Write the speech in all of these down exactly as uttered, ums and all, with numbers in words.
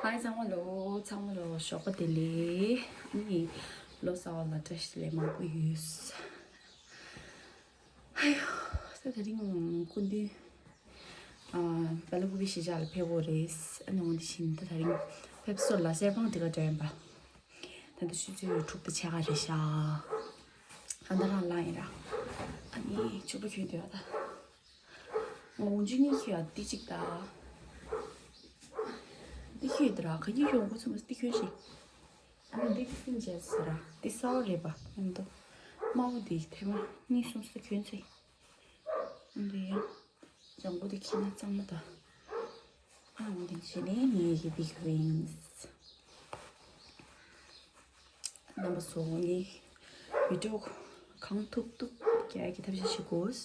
ཨའི་ཚང་མ་ལོ། ཚང་མ་ལོ་ཞོགས་པ་བདེ་ལེགས། ཨ་ནི་ལོ་གསར་བ་ལ་བཀྲ་ཤིས་བདེ་ལེགས་མང་པོ་ཡོད། ཧའི་ཡོ། ད་དེ་རིང་སྐུ་མདུན་ཨ་སྦེལ་ཀོབ་གཞིས་ཆགས་ལ་ཕེབས་ཡོད་རེད། ཨ་ནི་འོ་འདི་བཞིན་ད་དེ་རིང་ཕེབས་བསུ་ལ་གསེར་སྤང་སྒྲིག་ག་འགྲོ་ཡིན་པ། ད་ལྟ་ཆུ་ཚོད་དྲུག་དང་ཕྱེད་ཀ་རེད་ཤག་ཨ་ད་རང་ལངས་ཡིན་ར། ཨ་ནི་ཕྱུ་པ་གྱོན་བསྡད་ཡོད་ད། ང་འོ་འཇུ་གཉིས་ཁྱེར་ཡ་འདི་གཅིག་ད། འདི་ཁྱེར་ཡོད་ད་ར། ག་གཉིས་ཁྱེར་ཡོང་གོ་ཚོད་མ་སོང་འདི་ཁྱེར་ཤིག་ཨ་ནི་འདི་ཏི་སིན་བྱས་ཟེར་ར། འདི་གསར་པ་རེད་པ། ཨ་ནི་འདི་དམར་པོ་འདི་ཐེངས་མ་གཉིས་གསུམ་ཙམ་གྱོན་ཚེ། ཨ་ནི་འདི་ཡང་ལྗང་གུ་འདི་ཁྱེར་ན་གཙང་མ་ད། ཨ་ནི་འདི་བྱས་ནས་ངའི་གི་བིག་ཝིང་སི། རྣམ་པ་ཚོ་ངའི་བི་ཌིའོ་གང་ཐུབ་ཐུབ་རྒྱག་གི་ཐབས་ཤེས་བྱེད་དགོས།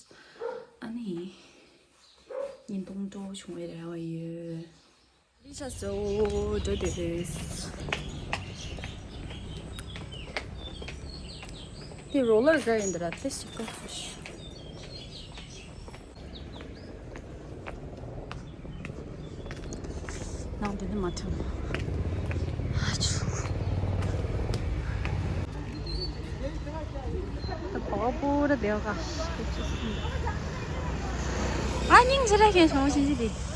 ཨ་ནི་བརྙན་ཐུང་སྤྲོ་བོ་བྱུང་བའི་རེ་བ་ཡོད། རི་ཤ་སོ་འགྲོ་དེ་རེད། དེ་རོ་ལར་ར་ཡིན་ད་ར་དེ་ཞིག་ག་ནང་དེ་ནི་མ་ཐོན། ཨ་ཆུ། ད་བ་བ་པུ་ར་དེ་ག་ཨ་སྙིང་རྗེ་ར་ཁྱོད་བྱུང་ཤིང་ཅི་དེ།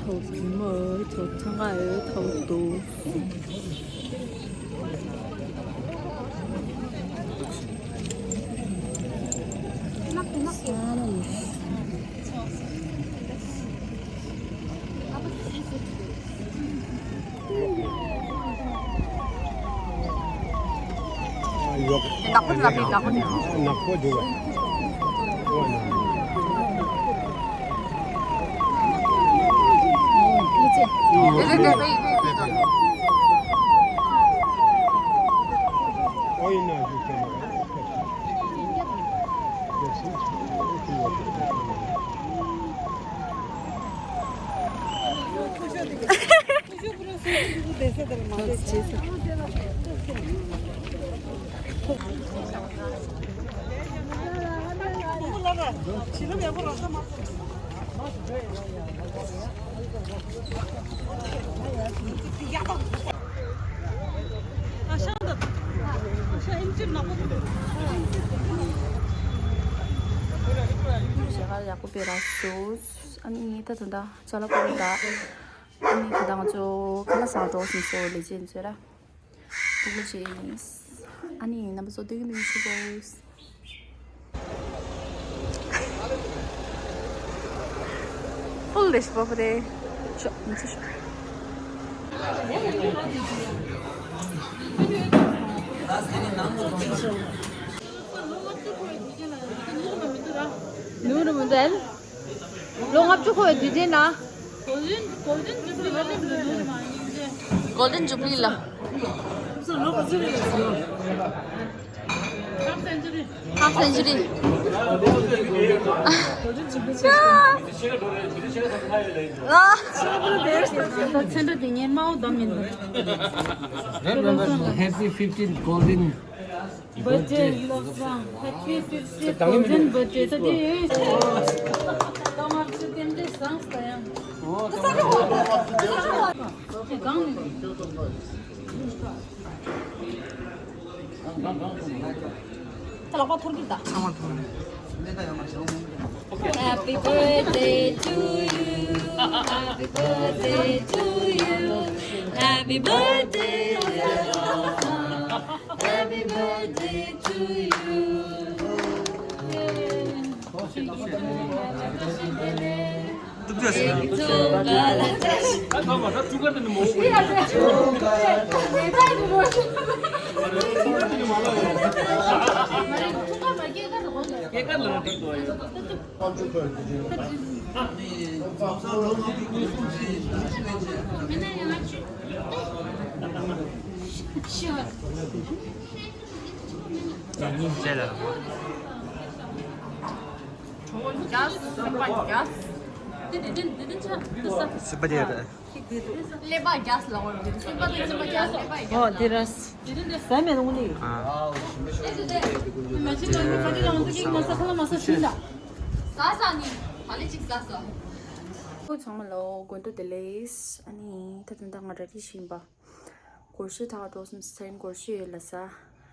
ཐོག་གི་མོ་ཐོག་ཐང་ག་ཡོད་ཐོག་ཏུ། ནག་པོ་འདུག་ལ་ཕིག་ནག་པོ་འདུག་ནག་པོ་འདུག་བ། ཞག་ཡག་པོ་སྤེལ་ར་སོ། ཨ་ནི་ད་ད་ད་ཅ་ལག་པོ་ད། ཨ་ནི་ད་ང་ཚོ་ཁ་ལག་ཟ་འགྲོ་ཟིན་སོ་ལེ་ཅན་ཚོ་ར། ཐུགས་རྗེ་ཆེ། ཨ་ནི་རྣམ་པ་ཚོ་སྟོན་གྱི་མི་ཤི་བོ། ཧོལ་ལེ་ཤི་བོ་རེ། ཤོ་མི་ཚེ་ཤོ། ནུ་རུ་མི་འདན། ལོ་ལྔ་བཅུ་འཁོར་བའི་དུས་དྲན་ལ། Golden Jubilee ལ། Half century. Happy fifteen golden. Birthday, you love song. Happy fiftieth golden birthday. Tadi. Tadi. Happy birthday to you. Happy birthday to you. Happy birthday, dear Rosa. Happy birthday to you. སྲིད་པ་རྒྱལ། ཨོ་དེ་ར། ཟ་མེད་ལོང་ལི། ཨ། ཁོ་ཚང་མ་ལོ་དགུན་དུ་བདེ་ལེགས། ཨ་ནི་ད་ད་ད་ང་ར་རི་ཤིང་པ། སྒོར་གཞས་ཐག་འགྲོ་སོང་། ཚན་སྒོར་གཞས་ཡོད་ལ་ས།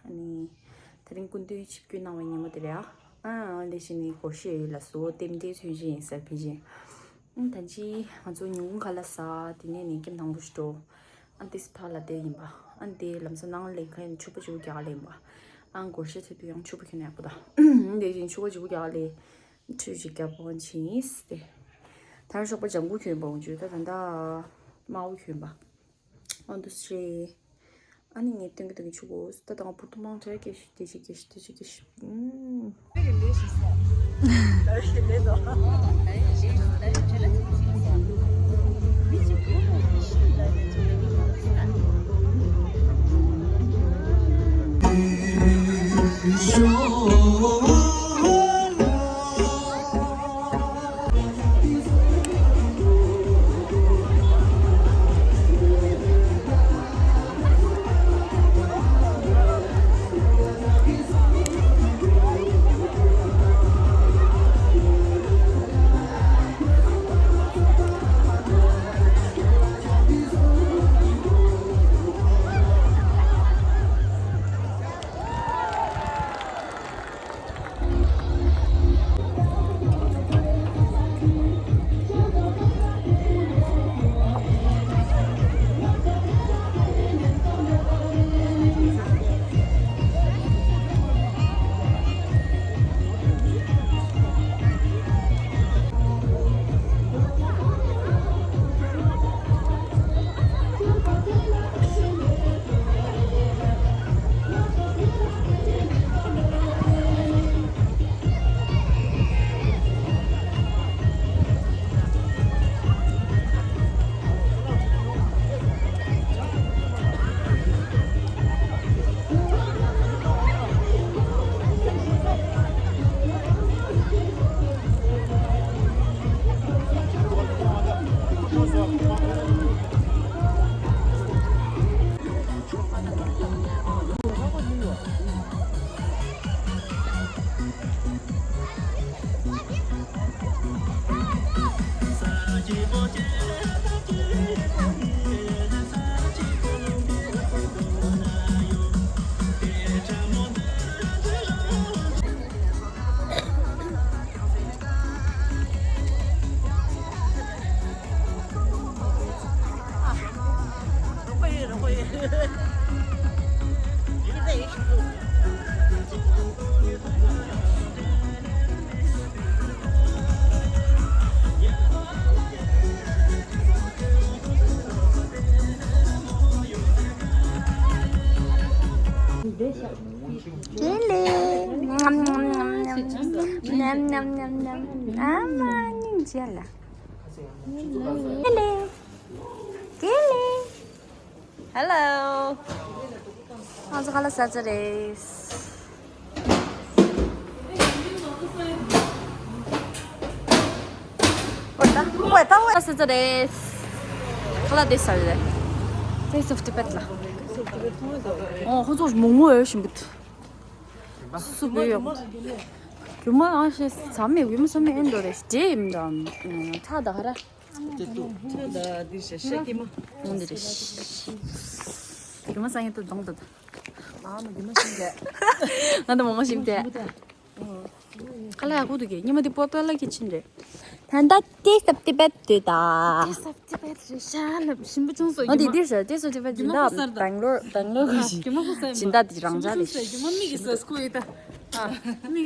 ཨ་ནི་ད་རིང་སྐུ་མདུན་ཆིབས་བསྒྱུར་གནང་བའི་ཉིན་མོ་དེ་རེད་ཨ། ཨ་ལས་གཞི་ནི་སྒོར་གཞས་ཡོད་ལ་སོ་རྟེན་འབྲེལ་མཚོན་བྱེད་ཡིན་ཟེར་ཕི་ཅིང་། ཨ་ད་ཅི་ང་ཚོ་ཉིན་གུང་ཁ་ལ་ས་དེ་ནས་ནི་ཀེམ་དང་པོ་ཞིག་འགྲོ། ཨ་དེ་སི་ཕ་ལ་དེ་ཡིན་པ། ཨ་དེ་ལམ་སང་ནང་ལེན་ཁ་ཡིན་ཕྱུ་པ་ཕྱུ་པ་རྒྱག་ལེན་པ། ཨ་སྒོར་གཞས་ཐེབས་དུས་ཡང་ཕྱུ་པ་ཁྱོན་ཡག་པོ་ད། དེ་བཞིན་ཕྱུ་པ་ཕྱུ་པ་རྒྱག་ལེན། ཁྲུས་ཅིག་རྒྱབ་པོ་ཕྱིན་ཏེ། ད་ཞོགས་པ་ལྗང་གུ་གྱོན་པ་འོང་བཅུག་ད་ད་ད། དམར་པོ་གྱོན་པ། ཨོ་འདུག་སེ། ཨ་ནི་ངས་སྟོན་གྱི་སྟོན་གྱི་ཆུ་གོ་ད་དང་བུ་ཐུ་མང་ཆེ་གེ་ཤི་དེ་ཤི་གེ་ཤི་དེ་ཤི་གེ་ཤི། ཨུམ། ལེ། ཉམ་ཉམ་ཉམ་ཉམ། ཉམ་ཉམ་ཉམ་ཉམ། ཨ་མ་སྙིང་རྗེ་ལ། ལེ། ལེ། ཧེ་ལོ། ང་ཚོ་ཁ་ལག་ཟ་ཚར་རེད། ཁ་ལག་འདི་ཟ་རེད། Taste of Tibet ལ། ཨོ་ཁོ་ཚོ་མོག་མོག་ཡོད་བཞིན་པ། སུ་བོད་ཡོད། རྒྱུ་མ་ཨ་ཤེས་ཟ་མེད་རྒྱུ་མ་ཟ་མེད་ཨེ་འགྲོ་རེད་འདྲེ་ཡིན་དང་ཁྲག་དང་ཧ་ར། འོང་འདི་རེད། རྒྱུ་མ་ཟ་ཡིན་ཏུ་གདོང་དུ། ང་ད་མོ་མོ་ཞིམ་དེ། ཁ་ལག་ཡག་པོ་འདུག་གས། ཉི་མ་འདི་པོ་ཏོ་ལ་ཁི་ཆིན་རེད། ད་ལྟ་Taste of Tibet དུས་ད། Taste of Tibet རེད་ཤག་ལབ་ཞིམ་པོ་བྱུང་སོང་། འོ་འདི་འདི་ཟེར། Taste of Tibet འདི་ད་Bangalore Bangalore གི་ཞིག་སྦྱིན་བདག་འདི་རང་འཇགས་རེད། རྒྱུ་མ་མིག་གིས་ཟ་སྐུ་ཡི་ད། ཨ་མིག་